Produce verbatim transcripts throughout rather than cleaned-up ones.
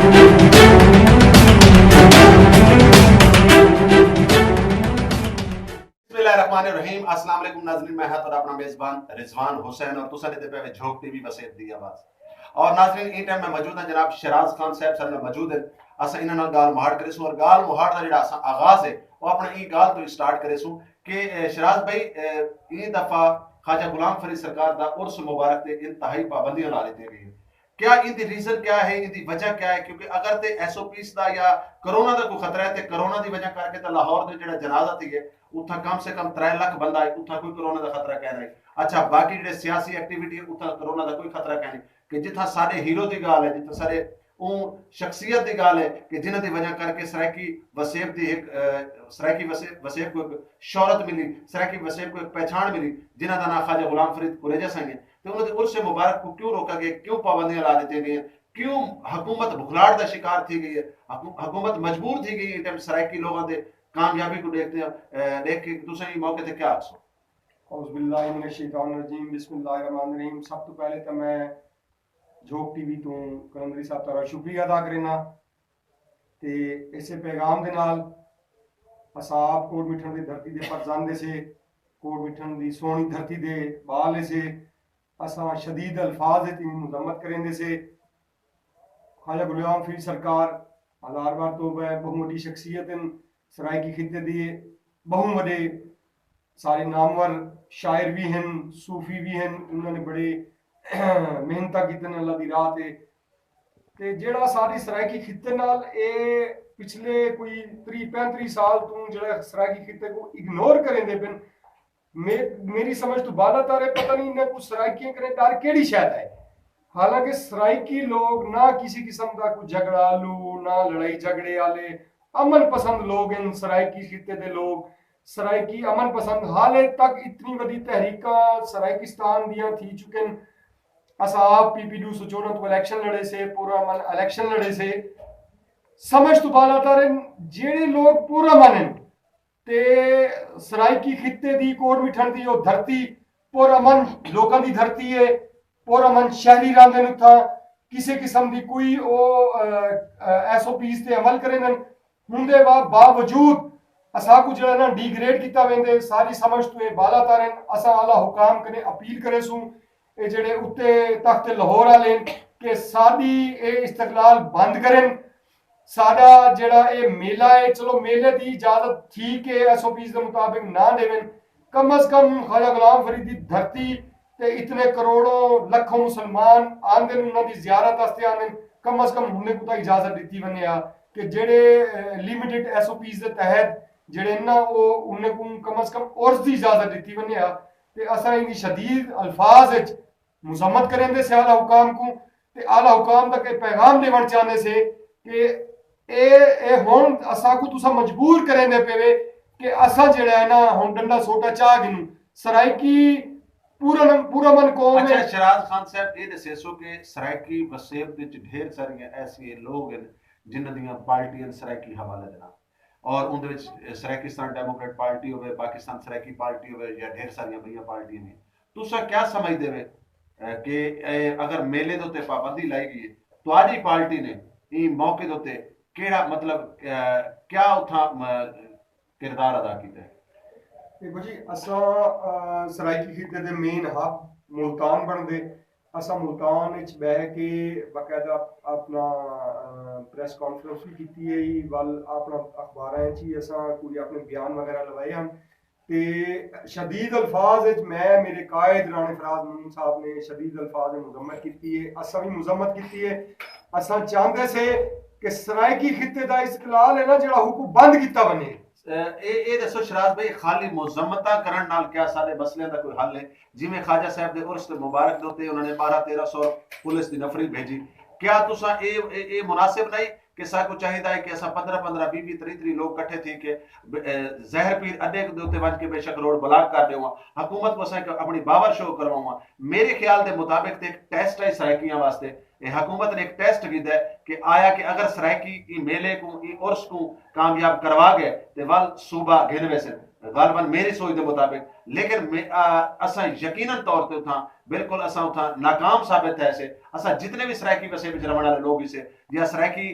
بسم اللہ الرحمن الرحیم۔ السلام علیکم ناظرین، میں ہاں تہاݙا اپݨا میزبان رضوان حسین، اور تساں ݙیہدے پئے وے جھوک ٹی وی وسیب دی آواز۔ اور ناظرین، ایں ٹائم میں موجود ہاں جناب شیراز خان صاحب، ساݙے نال موجود ہن۔ اساں انہاں نال ڳالھ مہاڑ کریسوں، اور ڳالھ مہاڑ دا جیڑھا اساں آغاز ہے، او اپݨے ایں ڳالھ توں سٹارٹ کریسوں کہ، اے، شیراز بھائی، اے، ایں دفعہ خواجہ غلام فرید سرکار دا عرس مبارک تے انتہائی پابندیاں لا ݙتیاں ڳئیاں۔ کیا ایندی ریزن کیا ہے، ایندی وجہ کیا ہے؟ کیونکہ اگر تے ایس او پیز دا یا کرونا دا کوئی خطرہ ہے، تے کرونا دی وجہ کر کے تے لاہور دے جیڑھا جنازہ تھی ڳئے، اتھاں کم سے کم ترے لکھ بندہ ہے، اتھاں کوئی کرونا دا خطرہ کائنی۔ اچھا، باقی جیڑھے سیاسی ایکٹیویٹی ہے، اتھاں کرونا دا کوئی خطرہ کائنی۔ کہ جتھاں ساݙے ہیرو دی ڳالھ ہے، جتھاں ساݙے اوں شخصیت دی ڳالھ ہے کہ جنہاں دی وجہ کر کے سرائیکی وسیب دی ہک، اے، سرائیکی وسیب، وسیب کوں ہک شہرت ملی، سرائیکی وسیب کوں ہک پہچاݨ ملی، جنہاں دا ناں خواجہ غلام فرید کریجہ سئیں ہے۔ تے انہاں دے عرس مبارک کوں کیوں روکا ڳئے، کیوں پابندیاں لا ݙتیاں ڳئیاں، کیوں حکومت بھکلاٹ دا شکار تھی ڳئی ہے؟ حکو-، حکومت مجبور تھی ڳئی ہے ایں ٹائم سرائیکی لوگاں دے کامیابی کوں ݙیکھدے، اے، ݙیکھ کے تساں ایں موقع تے کیا آکھسو؟ اعوذ باللہ من الشیطان الرجیم، بسم اللہ الرحمن الرحیم۔ سب توں پہلے تاں میں جھوک ٹی وی توں قلندری صاحب تہاݙا شکریہ ادا کرینداں تے ایسے پیغام دے نال اساں آپ کوٹ مٹھݨ دی دھرتی دے فرزند ہیسے، کوٹ مٹھݨ دی سوہݨی دھرتی دے ٻال ہیسے، اساں شدید الفاظ وچ ایندی مذمت کریندے سے۔ خواجہ غلام فرید سرکار، ہزار بار توبہ ہے، ٻہوں وݙی شخصیت ہن، سرائیکی خطے دی ٻہوں وݙے سارے نامور شاعر وی ہن، صوفی وی ہن، انہاں نے بڑے محنتاں کیتن اللہ دی راہ تے۔ تے جیڑھا ساݙی سرائیکی خطے نال اے پچھلے کوئی تریہہ پینتریہہ سال توں جیڑھا سرائیکی خطے کوں اگنور کریندے پن، مے-، میݙی سمجھ توں بالاتر ہے، پتہ نہیں انہاں کوں سرائیکیاں کنیں ݙر کیڑھی شے دا ہے۔ حالانکہ سرائیکی لوگ نہ کسی قسم دا کوئی جھڳڑالو، نہ لڑائی جھڳڑے آلے، امن پسند لوگ ہن سرائیکی خطے دے لوگ۔ سرائیکی امن پسند، حالے تک اتنی وݙی تحریکاں سرائیکستان دیاں تھی چکن۔ اساں آپ پی پی ݙو سو چوݙاں توں الیکشن لڑے سے، پرامن الیکشن لڑے سے۔ سمجھ توں بالاتر ہن، جیڑھے لوگ پرامن ہن، تے سرائیکی خطے دی کوٹ مٹھݨ دی او دھرتی پر امن لوکاں دی دھرتی ہے، پر امن شہری رہندے ہن اتھاں، کسے قسم دی کوئی او، اے، اے، ایس او پیز تے عمل کریندن۔ ہوندے با-، باوجود اساکوں جیڑھا نا ڈیگریڈ کیتا ویندے، ساݙی سمجھ توں اے بالاتر ہن۔ اساں اعلیٰ حکام کنے اپیل کریسوں، اے جیڑھے اتے تخت لاہور آلے ہن کہ ساݙی اے استقلال بند کرن۔ ساݙا جیڑھا اے میلہ ہے، چلو میلے دی اجازت ٹھیک ہے، ایس او پیز دے مطابق نہ ݙیون، کم از کم خواجہ غلام فرید دی دھرتی تے اتنے کروڑوں لکھوں مسلمان آندن، انہاں دی زیارت واسطے آندن، کم از کم انہیں کوں تاں اجازت ݙتی ونڄے ہا کہ جیڑھے، اے، لمیٹڈ ایس او پیز دے تحت جیڑھے نا او انہیں کوں کم از کم عرس دی اجازت ݙتی ونڄے ہا۔ تے اساں ایندی شدید الفاظ وچ مذمت کریندے سے اعلیٰ حکام کوں، تے اعلیٰ حکام تک اے پیغام ݙیوݨ چاہندے سے کہ اے، اے ہݨ اساکوں تساں مجبور کریندے پئے وے کہ اساں جیڑھا ہے نا ہݨ ݙنڈا سوٹا چا گھنوں۔ سرائیکی پورا نم-، پورا من قوم ہے۔ اچھا شیراز خان صاحب، اے ݙسیسو کہ سرائیکی وسیب وچ ڈھیر ساریاں ایسے لوگ ہن جنہاں دیاں پارٹیاں سرائیکی حوالے دے نال، اور اوندے وچ سرائیکستان ڈیموکریٹ پارٹی ہووے، پاکستان سرائیکی پارٹی ہووے یا ڈھیر ساریاں ٻئیاں پارٹیاں نے، تساں کیا سمجھدے وے، اے، کہ اے اگر میلے دے اتے پابندی لائی ڳئی ہے، تہاݙی پارٹی نے ایں موقع دے اتے کیڑھا، مطلب، اے، کیا اتھاں، م-، کردار ادا کیتا ہے؟ دیکھو جی، اساں، آ، سرائیکی خطے دے مین ہب ملتان بݨدے، اساں ملتان اچ ٻہہ کے باقاعدہ اپنا، آ، پریس کانفرنس وی کیتی ہے، ول اپنا اخباراں اچ ہی اساں کوئی اپنے بیان وغیرہ لوائے ہن۔ تے شدید الفاظ اچ میں، میرے قائد رانا فراز ممنون صاحب نے شدید الفاظ اچ مذمت کیتی ہے، اساں وی مذمت کیتی ہے۔ اساں چاہندے سے کہ سرائیکی خطے دا استقلال ہے نا جیڑھا، حکم بند کیتا ونڄے۔ اے، اے ݙسو شیراز بھائی، خالی مذمتاں کرݨ نال کیا سارے مسئلیاں دا کوئی حل ہے؟ جیویں خواجہ صاحب دے عرس دے مبارک دے اتے انہاں نے بارہ تیرہ سو پولیس دی نفری بھیجی، کیا تساں اے، اے، اے مناسب نہیں کہ ساکوں چاہیدا ہے کہ اساں پندرہ پندرہ، ویہہ ویہہ، تریہہ تریہہ لوگ کٹھے تھی کے ب-، اے، زہر پیر اڈے دے اتے ونڄ کے بے شک روڈ بلاک کر ݙیواں، حکومت کوں اساں ہک اپݨی باور شو کرواواں؟ میرے خیال دے مطابق تے ہک ٹیسٹ ہے سرائیکیاں واسطے، اے حکومت نے ہک ٹیسٹ کیتا ہے کہ آیا کہ اگر سرائیکی ایں میلے کوں، ایں عرس کوں کامیاب کروا گئے تے ول صوبہ گھن ویسن، غالبا میری سوچ دے مطابق۔ لیکن اساں یقینا طور تے اتھاں بالکل اساں اتھاں ناکام ثابت تھے سے۔ اساں جتنے وی سرائیکی وسیب وچ رہن والے لوگ ہی سے یا سرائیکی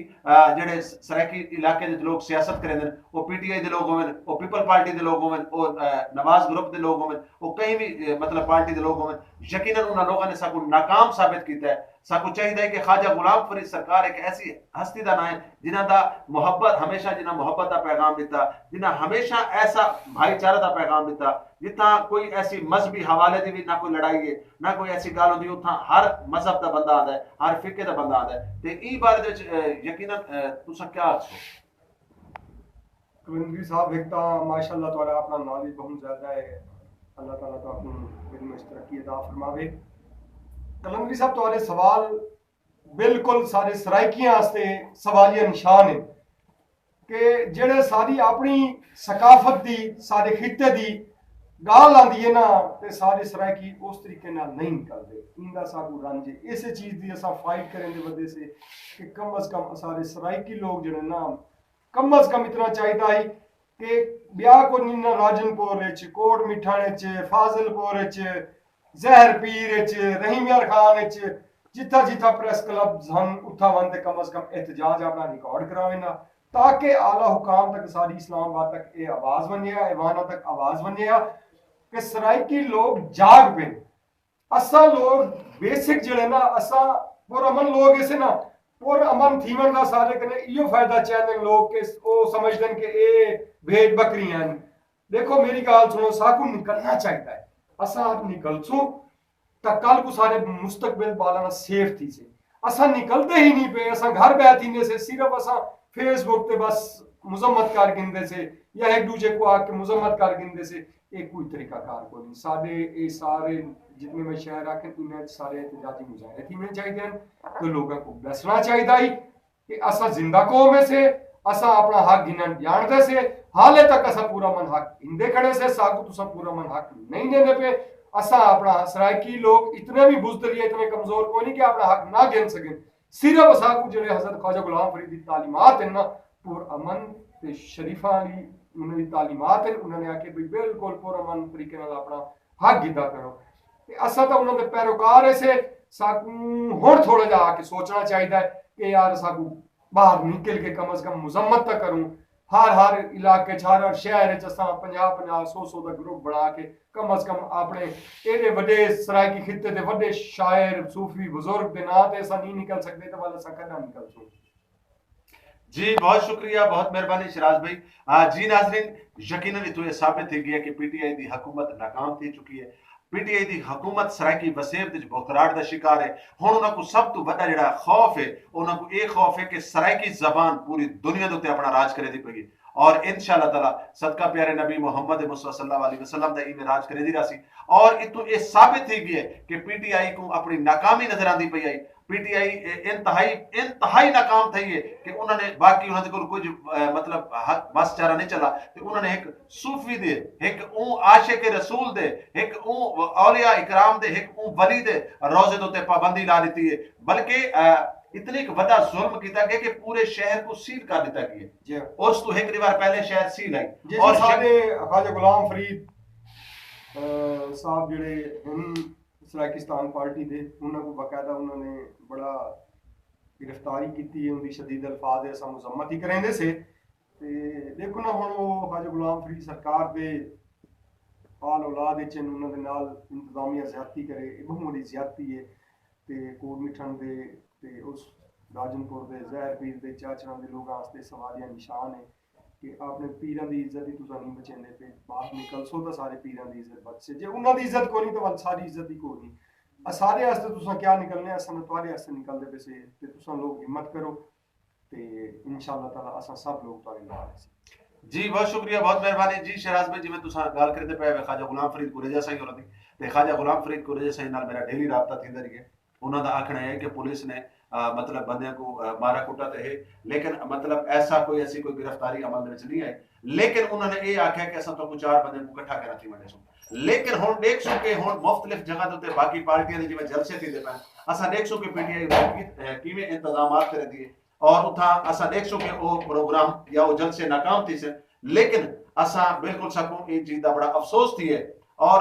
جڑے سرائیکی علاقے دے لوگ سیاست کریندے، او پی ٹی آئی دے لوگ ہوون، او پیپل پارٹی دے لوگ ہوون، او نواز گروپ دے لوگ ہوون، او کہیں وی مطلب پارٹی دے لوگ ہوون، یقینا انہاں لوگاں نے ساکوں ناکام ثابت کیتا ہے۔ ساکوں چاہیدا ہے کہ خواجہ غلام فرید سرکار ایک ایسی ہستی دا ناں ہے جنہاں دا محبت ہمیشہ، جنہاں محبت دا پیغام ڈتا، جنہاں ہمیشہ ایسا بھائی چارہ دا پیغام ڈتا، جتھاں کوئی ایسی مذہبی حوالے دی وی نہ کوئی لڑائی ہے، نہ کوئی ایسی گالھ ہوندی، اتھاں ہر مذہب دا بندہ آندا ہے، ہر فرقے دا بندہ آندا ہے۔ تے ایں بارے دے وچ یقینا تساں کیا آکھسو؟ کلندری صاحب، ہک تاں ماشاء اللہ تہاݙا اپݨا نالج ٻہوں زیادہ ہے، اللہ تعالیٰ تہاکوں علم وچ ترقی عطا فرماوے۔ کلندری صاحب، تہاݙے سوال بالکل سارے سرائیکیاں واسطے سوالیہ نشان ہیں کہ جڑے ساری اپنی ثقافت دی، سارے خطے دی گال آندی ہے نا، تے سارے سرائیکی اس طریقے نال نہیں نکلدے۔ ایندا ساکوں رنج ہے۔ اسے چیز دی اساں فائٹ کریں دے ودے سے کہ کم از کم سارے سرائیکی لوگ جڑے نا، کم از کم اتنا چاہیدا ہی کہ ٻیا کوئی نہ، راجن پور اچ، کوٹ مٹھݨ اچ، فاضل پور اچ، زہر پیر اچ، رحیم یار خان اچ، جتھاں جتھاں پریس کلبز ہن، اتھاں ونڄ تے کم از کم احتجاج اپݨا ریکارڈ کراویں نا، تاکہ اعلی حکام تک، ساری اسلام آباد تک اے آواز ونڄے آ، ایواناں تک آواز ونڄے آ کہ سرائیکی لوگ جاگ پن۔ اساں لوگ بیسک جڑے نا، اساں پر امن لوگ اسے نا، پر امن تھیون دا سارے کنے ایو فائدہ چاہندے لوگ کہ او سمجھدن کہ اے بھیڑ بکری ہیں۔ دیکھو میری گال سنو، ساکو نکلنا چاہیدا ہے۔ اساں نکلسوں تاں کل کو سارے مستقبل بالانا سیف تھی سے۔ اساں نکلدے ہی نہیں پے، اساں گھر بیٹھ تھیندے سے، صرف اساں فیس بک تے بس مذمت کر گھندے سے یا ایک دوجے کو آ کے مذمت کر گھندے سے۔ اے کوئی طریقہ کار کوئی نہیں۔ سارے اے سارے جتنے میں شہر آکھن، انہاں وچ سارے احتجاجی مظاہرے تھیوݨے چاہیدے ہن تے لوکاں کوں ݙسݨا چاہیدا ہی کہ اساں زندہ قوم ہے سے، اساں اپݨا حق گھنݨ ڄاݨدے سے۔ حالے تک اساں پورا من حق گھندے کھڑے سے، ساکوں تساں پورا من حق نہیں ݙیندے پئے۔ اساں اپݨا، سرائیکی لوک اتنے وی بزدل یا اتنے کمزور کوئی نہیں کہ اپݨا حق نہ گھن سڳن۔ صرف اساکوں جڑے حضرت خواجہ غلام فرید دی تعلیمات ہن نا، پر امن تے شریفاں آلی انہاں دی تعلیمات ہن، انہاں نے آکھے بھئی بالکل پر امن طریقے نال اپݨا حق گھدا کرو۔ تے اساں تاں انہاں دے پیروکار ہیسے، ساکوں ہݨ تھوڑا جہا آ کے سوچݨا چاہیدا ہے کہ یار ساکوں باہر نکل کے کم از کم مذمت تاں کروں۔ ہر ہر علاقے اچ، ہر ہر شہر اچ اساں پنجاہ پنجاہ، سو سو دا گروپ بݨا کے کم از کم اپݨے ایݙے وݙے سرائیکی خطے دے وݙے شاعر، صوفی، بزرگ دے ناں تے اساں نی نکل سڳدے تاں ول اساں کݙاں نکلسوں؟ جی بہت شکریہ، بہت مہربانی شیراز بھائی۔ آ، جی ناظرین، یقینا اتھوں اے ثابت تھی ڳیا کہ پی ٹی آئی دی حکومت ناکام تھی چکی ہے۔ پی ٹی آئی دی حکومت سرائیکی وسیب دے وچ بوکھراٹ دا شکار ہے۔ ہݨ انہاں کوں سب توں وݙا جڑا خوف ہے، انہاں کوں اے خوف ہے کہ سرائیکی زبان پوری دنیا دے اتے اپݨا راج کریندی پئی ہے۔ اور انشاءاللہ تعالیٰ صدقہ پیارے نبی محمد مصطفیٰ صلی اللہ علیہ وسلم دا ایویں راج کریندی رہسی۔ اور اتھوں اے ثابت تھی ڳیا ہے کہ پی ٹی آئی کوں اپݨی ناکامی نظر آندی پئی آئی۔ پی ٹی آئی انتہائی، انتہائی ناکام تھئی ہے کہ انہاں نے، باقی انہاں دے کول کجھ مطلب حق بس چارہ نہیں چلا، تے انہاں نے ہک صوفی دے، ہک اوں عاشق رسول دے، ہک اوں اولیاء اکرام دے، ہک اوں ولی دے روضے دے اتے پابندی لا ݙتی ہے، بلکہ اتنے ایک وڈا ظلم کیتا گیا کہ پورے شہر کو سیل کر ݙتا گیا۔ جی۔ اور اس تو ایک دیوار پہلے شہر سیل آئی۔ جی، اور سارے خواجہ غلام فرید صاحب جڑے ہن سرائیکستان پارٹی دے، انہاں کوں باقاعدہ انہاں نے بڑا گرفتاری کیتی ہے، ان دی شدید الفاظ ہے، اساں مذمت ہی کریندے سے۔ تے ݙیکھو نا ہݨ او خواجہ غلام فرید سرکار دے آل اولاد اچ ہن، انہاں دے نال انتظامیہ زیادتی کرے، اے ٻہوں وݙی زیادتی ہے۔ تے کوٹ مٹھݨ دے تے اس راجن پور دے زہر پیر دے چاچڑاں دے لوکاں واسطے سوالیہ نشان ہے۔ کہ اپݨے پیراں دی عزت ہی تساں نہیں بچیندے پئے، باہر نکلسو تاں سارے پیراں دی عزت بچسے۔ جے انہاں دی عزت کونی تاں ول ساݙی عزت ہی کونی۔ اساݙے واسطے تساں کیا نکلنے، اساں تاں تہاݙے واسطے نکلدے پئے سے تے تساں لوگ ہمت کرو تے انشاءاللہ تعالیٰ اساں سب لوگ تہاݙے نال ہیسے۔ جی بہت شکریہ، بہت مہربانی۔ جی شہراز بھائی، جیویں تساں ڳالھ کریندے پئے ہو خواجہ غلام فرید کریجہ سائیں ہوراں دی، تے خواجہ غلام فرید کریجہ سائیں نال میرا ڈیلی رابطہ تھیندا رہیے۔ انہاں دا آکھݨا ہے کہ پولیس نے مطلب بندیاں کوں مارا کٹا تے ہے، لیکن مطلب ایسا کوئی ایسی کوئی گرفتاری عمل دے وچ نہیں آئی۔ لیکن انہاں نے اے آکھیا کہ اساں تہاکوں چار بندیاں کوں کٹھا کراں تھی ونڈیسوں۔ لیکن ہن ڈیکھسوں کہ ہن مختلف جگہ دے اتے باقی پارٹیاں دے جیویں جلسے تھیندے پئن، اساں ڈیکھسوں کہ پی ٹی آئی کیویں انتظامات کریندی ہے، اور اتھاں اساں ڈیکھسوں کہ او پروگرام یا او جلسے ناکام تھیسن۔ لیکن اساں بالکل ساکوں ایں چیز دا بڑا افسوس تھیے، اور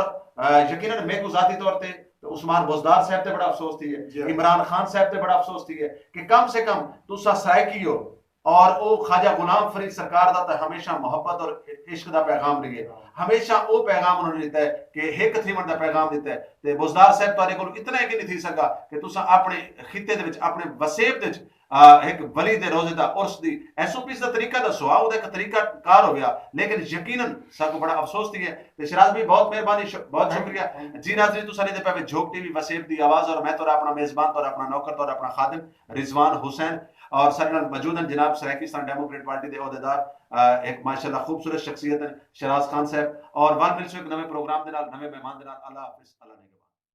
یقینا میکوں ذاتی طور تے عثمان بزدار صاحب تے بڑا افسوس تھیے، عمران خان صاحب تے بڑا افسوس تھیے کہ کم سے کم تساں سرائیکی ہو، اور او خواجہ غلام فرید سرکار دا تاں ہمیشہ محبت اور عشق دا پیغام ݙیے۔ ہمیشہ او پیغام انہاں نے ݙتا ہے کہ ہک تھیوݨ دا پیغام ݙتا ہے۔ تے بزدار صاحب تہاݙے کول اتنا ہی کہ نہیں تھی سڳا کہ تساں اپݨے خطے دے وچ، اپݨے وسیب دے وچ ہک ولی دے روضے دا، عرس دی ایس او پیز دا طریقہ ݙسو ہا، او دا ہک طریقہ کار ہویا۔ لیکن یقینا ساکوں بڑا افسوس تھی ہے۔ تے شیراز بھائی، بہت مہربانی، بہت شکریہ۔ جی ناظرین، تساں ݙیہدے پئے وے جھوک ٹی وی وسیب دی آواز، اور میں تہاݙا اپݨا میزبان، تہاݙا اپݨا نوکر، تہاݙا اپݨا خادم رضوان حسین، اور ساݙے نال موجود ہیں جناب سرائیکستان ڈیموکریٹ پارٹی دے عہدیدار، ہک ماشاءاللہ خوبصورت شخصیت ہیں شیراز خان صاحب، اور ول ملسوں ہک نویں پروگرام دے نال، نویں مہمان دے نال۔ اللہ حافظ، اللہ نگہبان۔